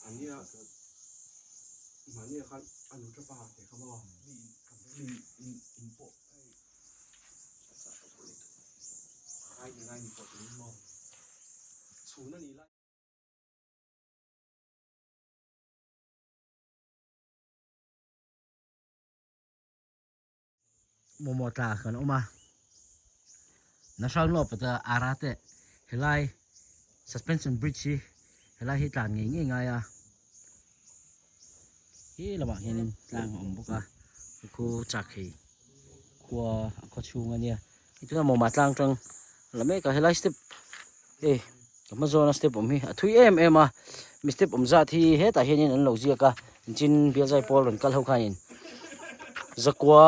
Ania mahnia khan a nu tapa te kha maw mi in in pawh ngai ni ngai ni pawh turin maw chhun a nih lai. Momo tla kan awm a National Lawpata ara te helai suspension bridge hi helai hi tlan ngei ngei ngai a he lamah hianin tlang a awm bawk a khu chak hei khua a khaw chhung a nia tuna Mawma tlang tang la mek a helai step hei ka hma zawna step awm hi a thui em em a mi step awm zat hi hetah hianin an lo ziak a chin bialzai pawl rawn kal ho khanin zakua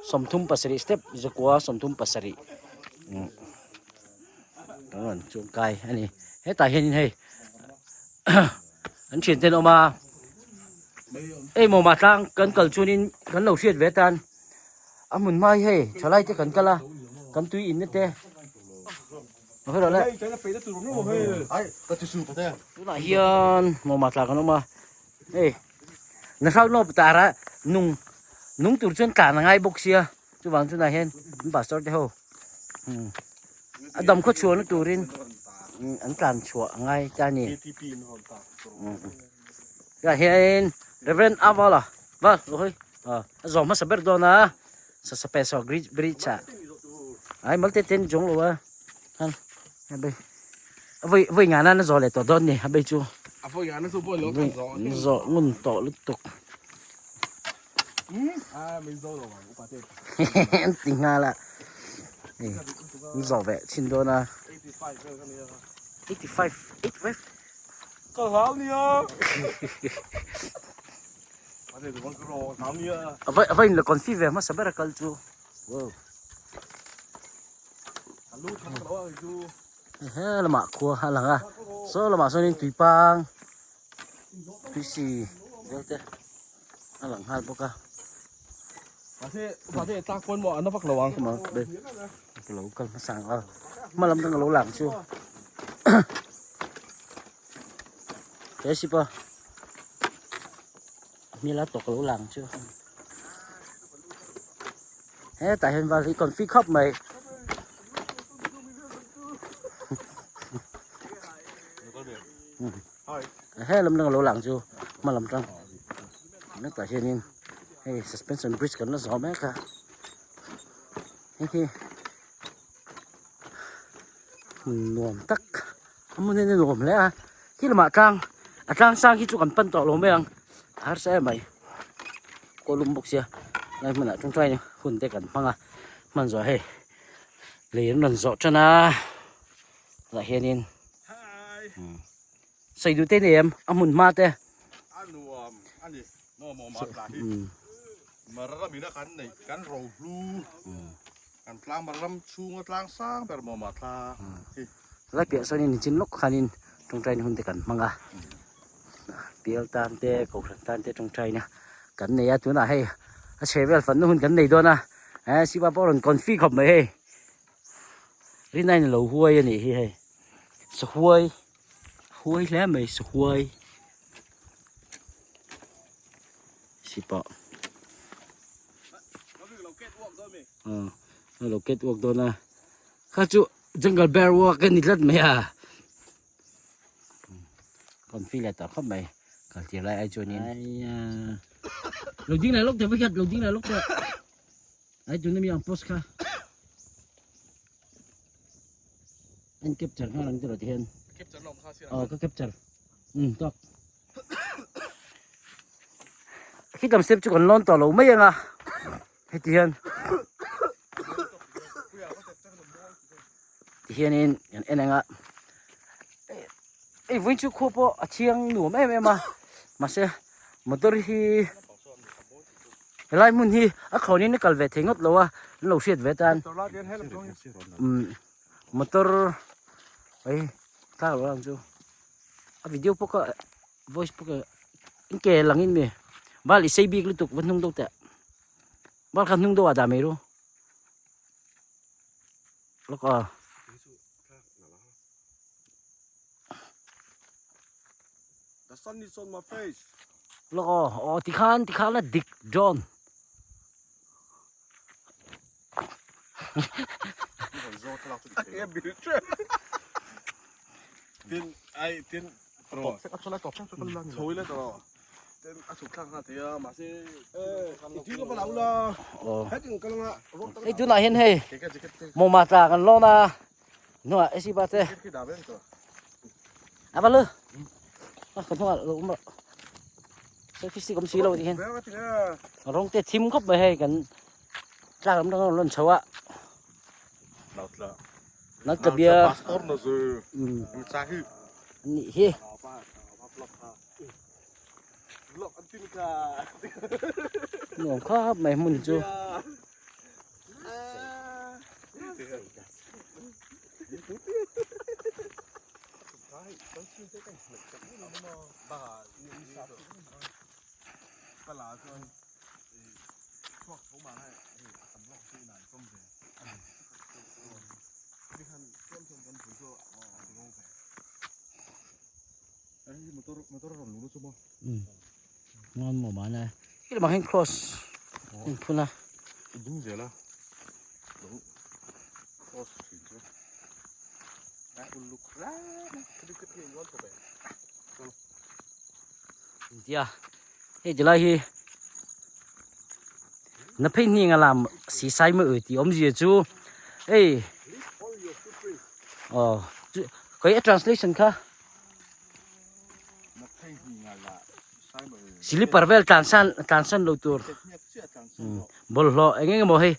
37 step zakua 37 kan rawn chuang kai a ni hetah hianin hei an thian ten awm a ei mawma tlang kan kal chuanin kan lo hriat ve tan a hmun hma hi hei thalai te kan kal a kan tui in na te tunah hian mawma tla kan awm a hei nahral nawp tara nung nung tur chuan tlan a ngai bawk sia chuvang chunah hian an pastor te ho a dam khaw chhuahna turin an tlan chhuah a ngai ta a ni tah hian Reverend Avala val hawi a zawm hmasa ber dawn a sasapesaw bridge ah ai malte ten zawng lo a khan a bei a vawi vawi ngah nan a zawh leh tawh dawn ni a bei chu a vawi ngah na chu pawh lo kan zawh zawh ngun tawh lutuk an ti nghal a hei an zawh ve chhin dawn a 85 85 ka hlau nia a va in la confi ve hmasa ber a kal chu wow he lamah khua a lang a saw lamah sawnin tuipang tuisi vel te a lang nghal bawk a lo kal hmasa ang a hma lam dang a lo lang chu he sipa hmel a tawk a lo lang chu hetah hian val hi confi khawp mai he lam dang a lo lang chu hma lam tang hetah hianin hei suspension bridge kan la zawh mek a hei hi nuam tak a hmun hian a nuam hle a khi lamah tlang a tlang sang hi chu kan pan tawh lo mai ang a harsa em mai kaw lum bawk sia lai hmunah tawngtai na hun te kan hmang a hman zawh hei lei an rawn zawh tan a tah hianin sawi duh te nei em a hmun hma te a nuam a ni maw maw tla hi mara kan nei kan rohlu Kan tlang bar ram chhunga tlang sang ber maw mah thla hi. Lai piah sawn in chin lawk khanin tawngtaina hun te kan hmang a, bial tan te kohhran tan te tawngtaina kan nei a, tunah hei a chhe vel fanna hun kan nei dawn a, eh Siva pawh a rawn confi khawp mai hei, rinaiin a lo huai a nih hi hei, sahuai huai hle mai sahuai sipah. Lo cat walk dawn a kha chu jungle bear walk a ni tlat mai a kan feel leh tawh khawp mai kal tir lai ai chuanin lo ding leh lawk teh vekhat lo ding leh lawk teh ai tuna mi ang post kha an capture nghal ang tiraw ti hian aw ka capture um tawk khi lam step chu kan lawn tawh lo mai ang a heti hian ti hianin kan en ang a ei vawiin chu khua pawh a thiang nuam em em a mahse motor hi helai hmun hi a thlawnin a kal ve thei ngawt lo a an lo hriat ve tan umm motor ei tlak lo ang chu a video pawh kha voice pawh kha in ke langin mi bal i sei bik lutuk va hnung deuh teh bal kha hnung deuh ah dah mai ru lawk a sun is on my face. Lawk aw, aw tikhan tikhan a dik John. Tin ai tin tro. Choi le tro. Tin a chuk thlak na tia mahse i ti lo va lau la. Hetin kalanga rawt Hei tunah hian hei mawma tla kan lawn a hnuah AC pa te a va lu a ka hnungah lo awm rawh selfie stick awm si lo ti hian rawng te thim khawp mai hei kan tlak lam dang a rawn chho a nal tla bia nih hi. Nuam khawp mai hmun chu. Ngon maw mana khi lamah hian cross a inphun a. Ding zel a lo cross thin chu a uluk ran a ka ka thei ngon thawk e. Intia hei tilai hi na phei hning a lam si sai ma ui tih awmzia chu hei aw chu khawi a translation kha. Slipper vel tlan san tlan san lo tur bawlhhlawh eng eng emaw hei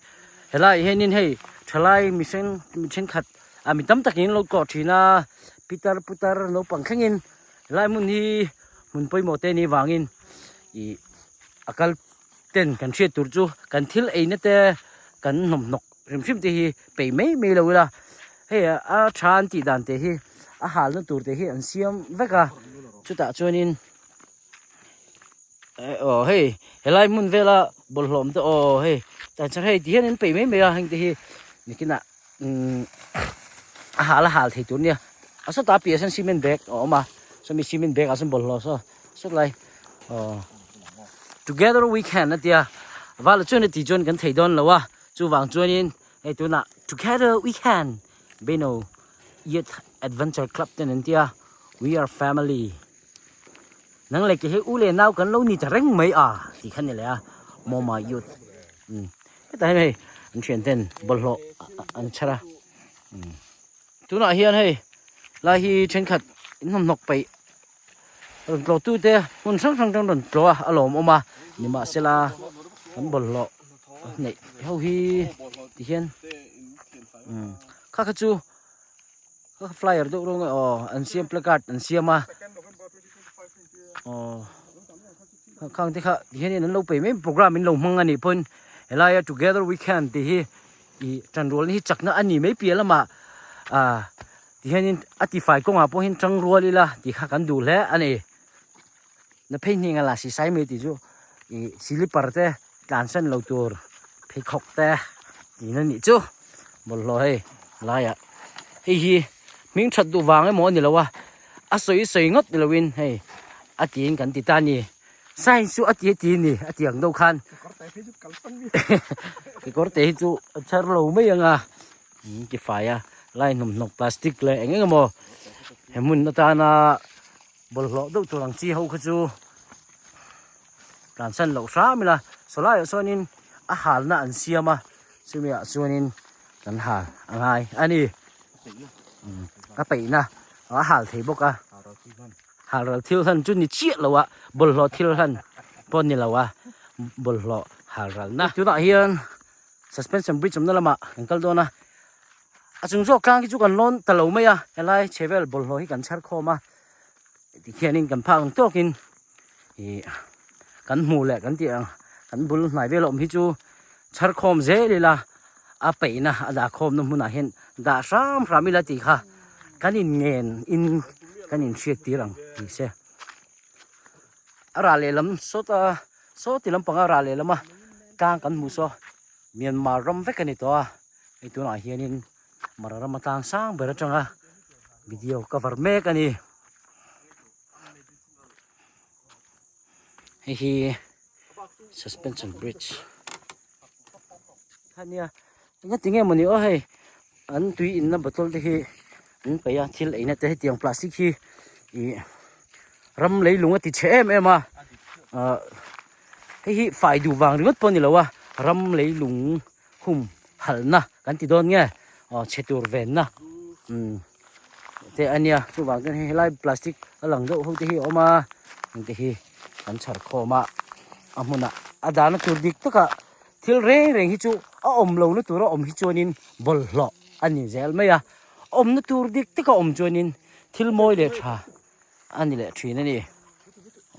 helai hianin hei thalai mihring mi thenkhat ah mi tam takin lo tlawh thin a pitar putar naupang thlengin helai hmun hi hmun pawimawh te anih vangin ih a kal ten kan hriat tur chu kan thil ei na te kan hnawmhnawk hrim hrim te hi peih mai mai lo ila hei a tha an tih dan te hi a hal na tur te hi an siam vek a chutah chuanin aw hei helai hmun vela bawlhhlawm te aw hei tah chuan hei ti hian an peih mai mai a heng te hi nikinah umm a hal a hal thei tur ania a sawtah piah sawn cement bag a awm a sawmi cement bag ah sawn bawlhhlawh saw sawtlai aw together we can a tia vala chuan a tih chuan kan thei dawn lo a chuvang chuanin hei tunah together we can Beno Youth Adventure Club ten an tia we are family nang leh ke hi u leh nau kan lo ni ta reng mai a tih kha ni leh a Mawma Youth umm hetah hian hei an thian ten bawlhhlawh an chhar a umm tunah hian hei lai hi thenkhat inhnawmhnawk peih Rawn tlawh tute hmun hrang hrang atang rawn tlawh a a lawmawm a nimahsela kan bawlhhlawh neih ho hi ti hian umm kha kha chu kha kha flyer deuh rawng nge aw an siam placard an siam a aw khang te kha ti hian an lo pe mai program in lo hmang a nih pawhin helaia together we can tih hi ih tanrualna hi chakna a ni mai piah lamah ah. Tihianin a tifai kawngah pawh hian tang rual ila tih kha kan duh hle a ni. Na phei hnih nga la si sai mai tih chu ih silipar te tlan san lo tur pheikhawk te tihna nih chu bawlhhlawh hei laiah hei hi hming that duh vang emaw a ni lo a, a sawi sawi ngawt ni loin hei a tiin kan ti ta a ni. Science chu a ti a ti a ni a ti ang deuh khan kekawr te hi chu a chher lo mai ang a. In ti fai a lai hnawmhnawk plastic leh eng eng emaw he hmun atana bawlhhlawh deuh tur ang chi ho kha chu tlansan loh hram ila sawlaiah chuanin a halna an siam a chumi ah chuanin kan hal a ngai a ni a peihna a hal thei bawk a hal ral thil hlan chu ni chiah lo a bawlhhlawh thil hlan pawh ni lo a bawlhhlawh hal ralna tunah hian. Suspension bridge awmna lamah kan kal dawn a, a chung zawk tlang hi chu kan lawn ta lo mai a, helai chhe vel bawlhhlawh hi kan chhar khawm a, tikhianin kan phak ang tawkin ih kan hmuh leh kan tih ang kan bul hnai vel awm hi chu chhar khawm zel ila a peihna a dah khawmna hmunah hian dah hram hram ila tih kha kan inngen in kan inhriat tir ang tih se a rah lehlam sawta. Saw ti lampanga rah leh lama tlang kan hmuh saw Myanmar ram vek a ni tawh a, hei tunah hianin Mara rama tlang sang ber atanga video cover mek a ni. Hei hi suspension bridge kha nia enga tinge mawni aw hei an tui inna bottle te hi an paih a thil eina te hetiang plastic hi ih ram leilung a ti chhe em em a ah hei hi fai duh vang ringawt pawh a ni lo a ram leilung hum halhna kan ti dawn nge aw chhe tur venna umm te a nia chuvang chuan hei helai plastic a lang deuh ho te hi a awm a heng te hi kan chhar khawm a a hmunah a dahna tur dik takah thil reng reng hi chu a awm lo na tura awm hi chuanin bawlhhlawh a ni zel mai a awmna tur dik taka awm chuanin thil mawi leh tha a ni leh thin a ni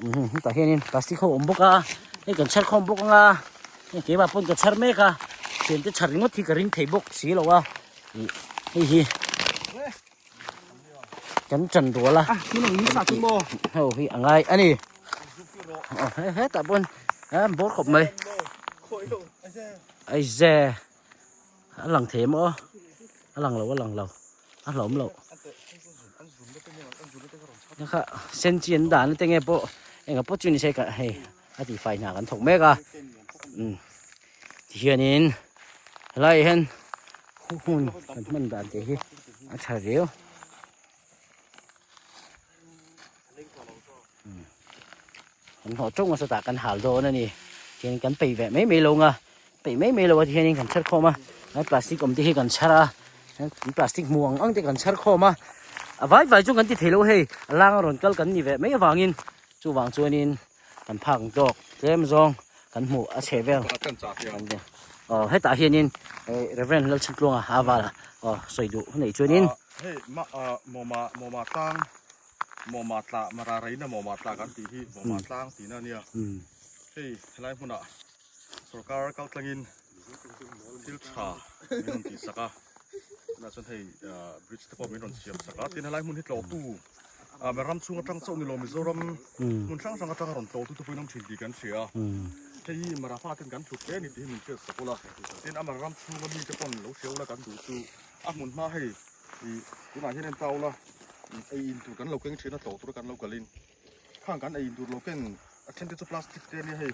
umm hetah hianin plastic ho a awm bawk a hei kan chhar khawm bawk anga hei keimah pawn ka chhar mek a thian te chhar ringawt hi ka ring thei bawk si lo a ih hei hi kan ṭan rual a ho hi a ngai a ni aw he hetah pawn a bawr khawp mai aize a lang thei maw a lang lo a lang lo a hlawm loh kha sen chi an dan te nge pawh enga pawh chu ni se ka hei a tih fai hna kan thawk mek a umm tihianin helai ah hian hun kan hman dan te hi a tha riau. Kan hnawh tawng nasa tah kan hal dawn a ni tihian kan peih ve mai mai lo ang a peih mai mai lo a tihianin kan chhar khawm a tlai plastic awm te hi kan chhar a plastic hmuh ang ang te kan chhar khawm a a vai vai chu kan ti thei lo hei a lang a rawn kal kan ni ve mai avangin chuvang chuanin kan phak ang tawk tlem zawng kan hmuh a chheh vel aw hetah hianin Reverend Lalchhantluanga a vala aw sawi duh nei chuanin Hei ma mawma mawma tlang mawma tla mara reina mawma tla kan tih hi mawma tlang tihna a nia hei helai hmunah sorkar kal tlangin thil tha min rawn tih sak a tunah chuan hei bridge te pawh min rawn siam sak a tin helai hmun hi tlawhtu ah ram chhung atang chauh ni lo Mizoram hmun hrang hrang atanga rawn tlawhtu te pawhin awm thin tih kan hria a hei hi mara fa ten kan thut hle a ni tih hi min hriat sak ula tin a mara ram chhunga mi te pawn lo hria ula kan duh chu A hmun hma hei ih tunah hian en ta ula ih ei in tur kan lo keng thin a tlawh tur kan lo kalin khang kan ei in tur lo ken a then te chu plastic te ania hei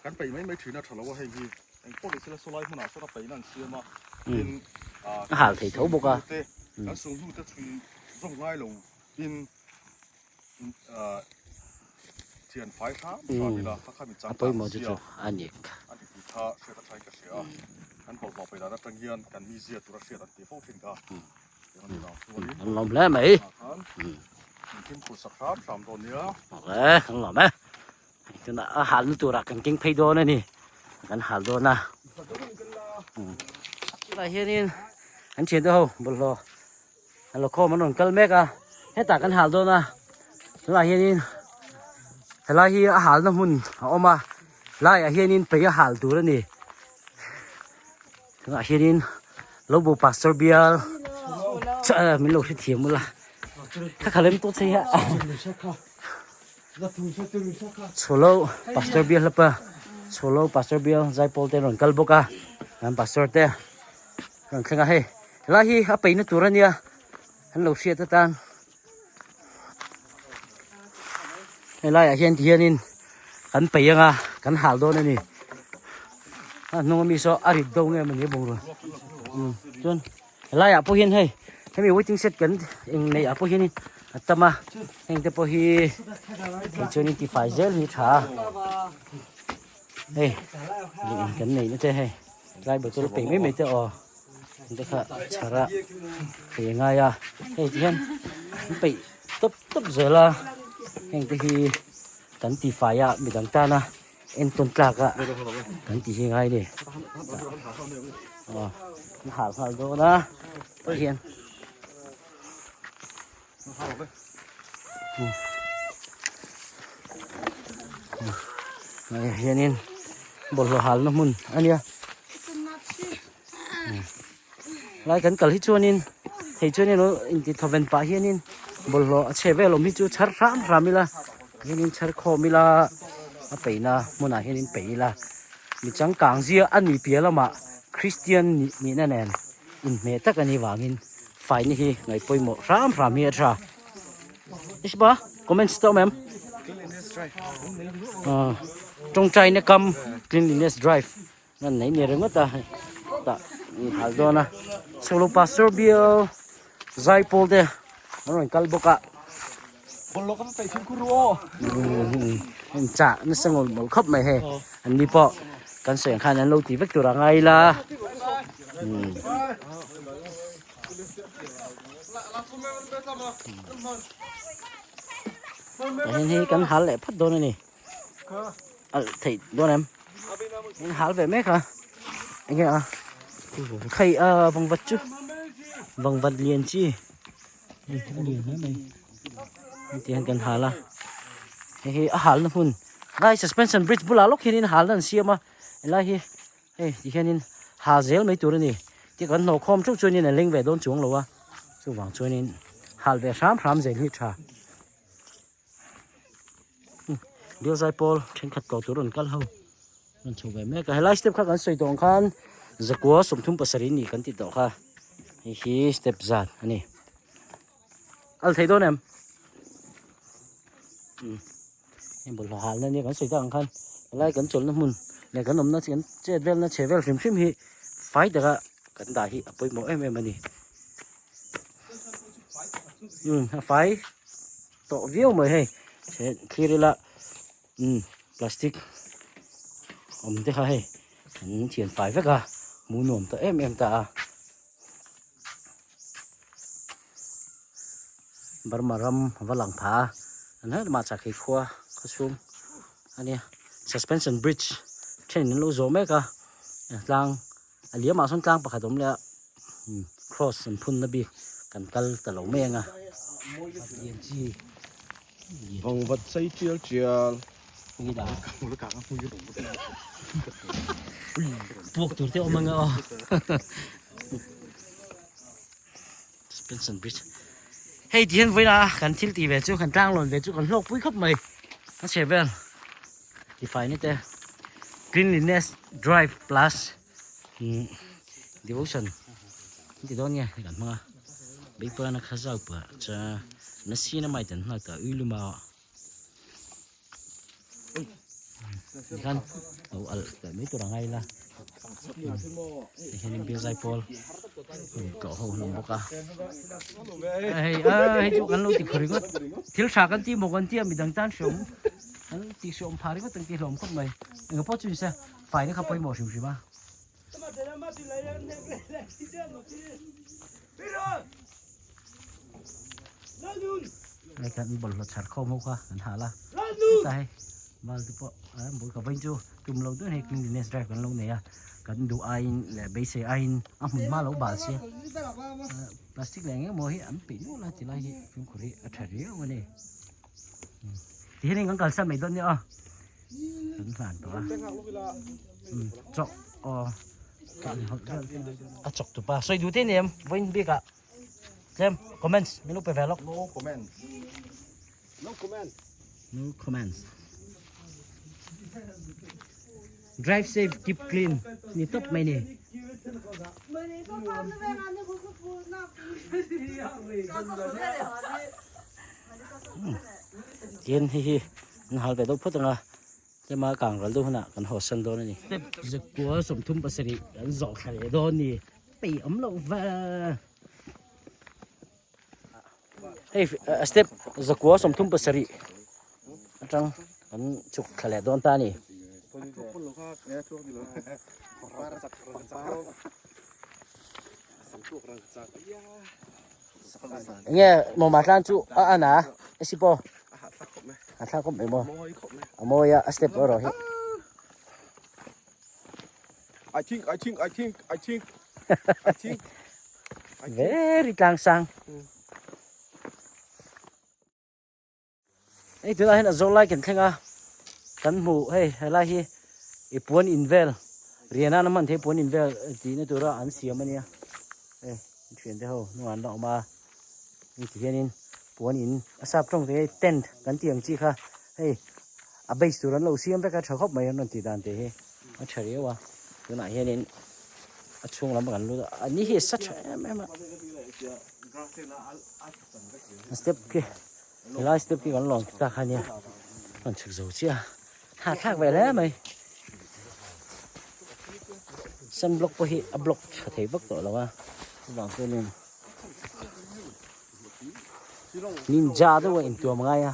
kan peih mai mai thin a tha lo a hei hi eng pawh ni sela sawlai hmunah sawn a peihna an siam a tin ah a hal thei tho bawk a kan sung hnu te chhui zawng ngai lo in ah thian fai hram hram ila kha kha mi a pawimawh chu chu a ni a ti tih kha hriat a thain ka hria a kan bawlhhlawh peih dan atang hian kan mizia tura hriat an ti fo thin kha eng a ni lo chuanin an lawm hle mai ah khan min fimkhur sak hram hram dawn nia awle an lawm e tunah a halna turah kan keng phei dawn a ni kan hal dawn a tunah hianin an thiante ho bawlhhlawh An lo khawm an rawn kal mek a hetah kan hal dawn a tunah hianin helai hi a halna hmun a awm a laiah hianin pei a hal tur a ni tunah hianin lobo pastor bial min lo hrethiam ula kha kha lem tawh che hi a chholo pastor bial hlapa chholo pastor bial zaipawl te an rawn kal bawk a an pastor te rawn thleng a hei Helai hi a peihna tur a nia an lo hriat atan helai ah hian tihianin kan peih anga kan hal dawn a ni a hnung ami saw a rit do nge mawni a bungrua umm chuan helai ah pawh hian hei hemi waiting shed kan eng neih ah pawh hianin a tam a heng te pawh hi tichuanin tifai zel hi a tha a hei kan neih na te hei tlai bottle peih mai mai te aw. te kha chhar a thei ngai a hei ti hian an peih tawp tawp zel a heng te hi kan ti fai a midang tana entawn tlak a kan ti hi ngai a ni aw an hal nghal dawn a tah hian hei hianin bawlhhlawh halna hmun a nia lai kan kal hi chuanin thei chuanin aw inti thawven pah hianin bawlhhlawh a chhe vel awm hi chu chhar hram hram ila hianin chhar khawm ila a peihna hmunah hianin peih ila mi changkang zia a ni piah lamah Kristian nihna nen inhmeh tak a nih vangin faina hi ngaih pawimawh hram hram hi a tha. Ishba comments te awm em? Tawngtaina kam cleanliness drive nan nei ni ringawt a tah an hal dawn a solo pastor bial zaipawl te an rawn kal bawk a chah nasa ngawt mawlh khawp mai hei an ni pawh kan sawi ang khan an lo ti vek tur a ngai ila. Hei hi kan hal leh phawt dawn a ni alh theih dawn em in hal ve mek a enge a khai a vangvat chu vangvat lian chi hei a lian hle mai heti hian kan hal a hei hi a halna hmun lai suspension bridge bulah lawk hianin halna an siam a helai hi Hei ti hianin ha zel mai tur a ni tih kan hnawh khawm theuh chuanin a leng ve dawn chuang lo a chuvang chuanin hal ve hram hram zel hi tha bial zai pawl thenkhat tawh tur rawn kal ho rawn chho ve mek a helai step kha kan sawi tawh ang khan zakua 37 ni kan ti tawh kha hei hi step zat a ni al thei dawn em Heng bawlhhlawh halna nia kan sawi tak ang khan helai kan chawlhna hmun leh kan awmna kan chet velna chhe vel hrim hrim hi fai taka kan dah hi a pawimawh em em a ni. Umm a fai tawh viau mai hei chhe thlir ila umm plastic awm te kha hei an thian fai vek a hmuh nuam tawh em em ta a. Burma ram a va lang pha a an her mah chak hi khua khaw chhung a nia suspension bridge then an lo zawh mek a tlang a liam ah sawn tlang pakhat a awm leh a cross an phun na bik kan kal ta lo mai ang a. Vangvat sei tial tial. Puak tur te awm ang a aw. Suspension bridge. Hei ti hian vawiin a kan thil tih ve chu kan tlang lawn ve chu kan hlawk pui khawp mai. A chhe vel tifai ni te cleanliness drive plus devotion ti dawn nge kan hmang a. Beipana kha zau pah cha nasi na mai tan hna ta uiluma Tikhan lo alh leh mai tur a ngai ila tihianin bial zaipawl tlawh ho an awm bawk a hei a hei chu kan lo ti khaw ringawt thil tha kan tih maw kan tia midang tan hreawm kan tih hreawm phah ringawt ang tih hlawm khawp mai eng pawh chu ni se faina kha pawimawh hrim hrim a. Hei kan bawlhhlawh chhar khawm ho kha kan hal a heta hei bal te pawh a bul ka vawiin chu tum lo deuh hei cleanliness drive kan lo nei a kan duh aiin leh beisei aiin a hmun hma lo bal sia plastic leh eng emaw hi an peih nual a tilai hi fimkhur hi a tha riau a ni tihianin kan kalsan mai dawn nia aw kan hlan tawh a chawk aw a chawk tupa sawi duh te ni em vawiin bikah. Tlem comments min lo pe ve lawk. No comments. No comments. No comments. Drive safe, keep clean. Ni top mai ni. Tin hi hi an hal ve deuh phawt anga tlema kang ral deuh hunah kan haw san dawn a ni. Step zakua 37 kan zawh thla leh dawn ni. Pei awm loh va. Hei step zakua 37 atang kan chhuk thla leh dawn ta a ni. Enge mawma tlan chu a an a esi pawh a thlak khawp mai maw a mawi a a step erawh hi. I think, I think, I think, I think, I think. Very tlang sang. Hei tunah hian a zawh lai kan thleng a, kan hmuh hei helai hi i puan in vel rian a hman thei puan in vel tihna tura an siam a nia hei thian te ho hnungah an la awm a hei ti hianin puan in a sap tawng te hi tent kan tih ang chi kha hei a base tur an lo siam vek a tha khawp mai an rawn tih dan te hi a tha riau a tunah hianin a chhung lam kan lut a ni hi a sa tha em em a step khi helai step khi kan lawng ta kha nia. Rawn chhuk zo chiah a, hahthlak ve hle mai. Sunblock pawh hi a block tha thei vak tawh lo a, chuvang chuanin ninja deuh a intuam ngai a.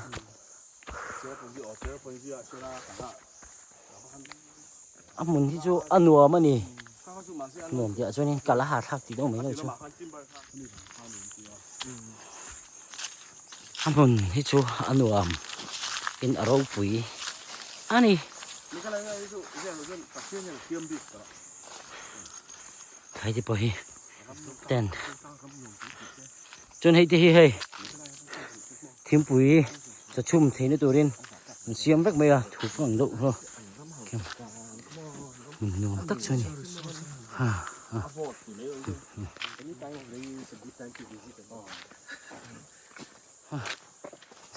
A hmun hi chu a nuam a ni, nuam tih ah chuanin kal a hahthlak tih deuh mai lo chu. A hmun hi chu a nuam in a ropui a ni. Thlai te pawh hi tent chuan hei te hi hei thingpui chawchhum theihna turin an siam vek mai a thup ang deuh hlawm hmun nuam tak chu a ni.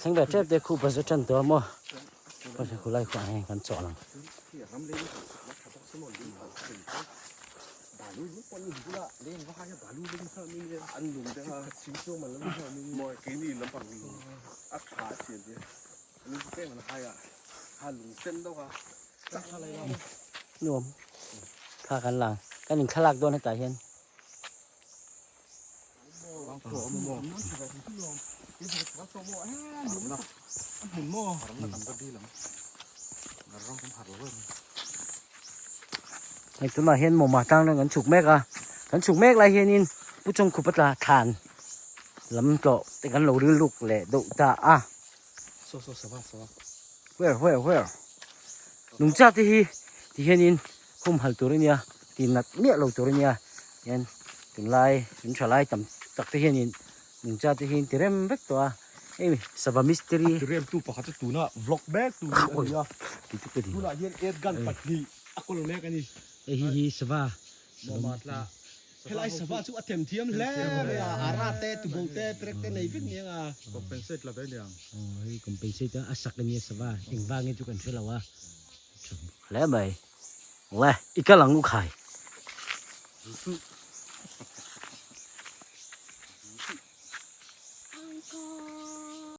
Thleng ve tep te khu bazar tan tawh a maw khu lai khuah hian kan chawh lang. Nuam thla kan lang kan in thlalak dawn hetah hian. Hei tunah hian mawma tlang reng kan chhuk mek a kan chhuk mek lai hianin Pu Chawngkhupa tla thlan lam tlawh te kan lo rilruk leh deuh ta a. Where where where nungcha te hi ti hianin humhal tur a nia ti nat miah lo tur a nia hian tunlai in tha lai tam tak te hianin nungcha te hi an ti rem vek tawh a hei sava mistiri A ti rem tu pakhat chu tuna vlog mek tu hi a ni a tunah hian air gun pahnih a kawl mek a ni. Hei hi hi sava Helai sava chu a them thiam hle mai a, a ra te, tubo te, perek te nei vek ni ang a. Compensate la ve niang. Aw hei compensate a a sak a nia sava engvangin chu kan hre lo a. Hle mai. Le i kal ang u khai.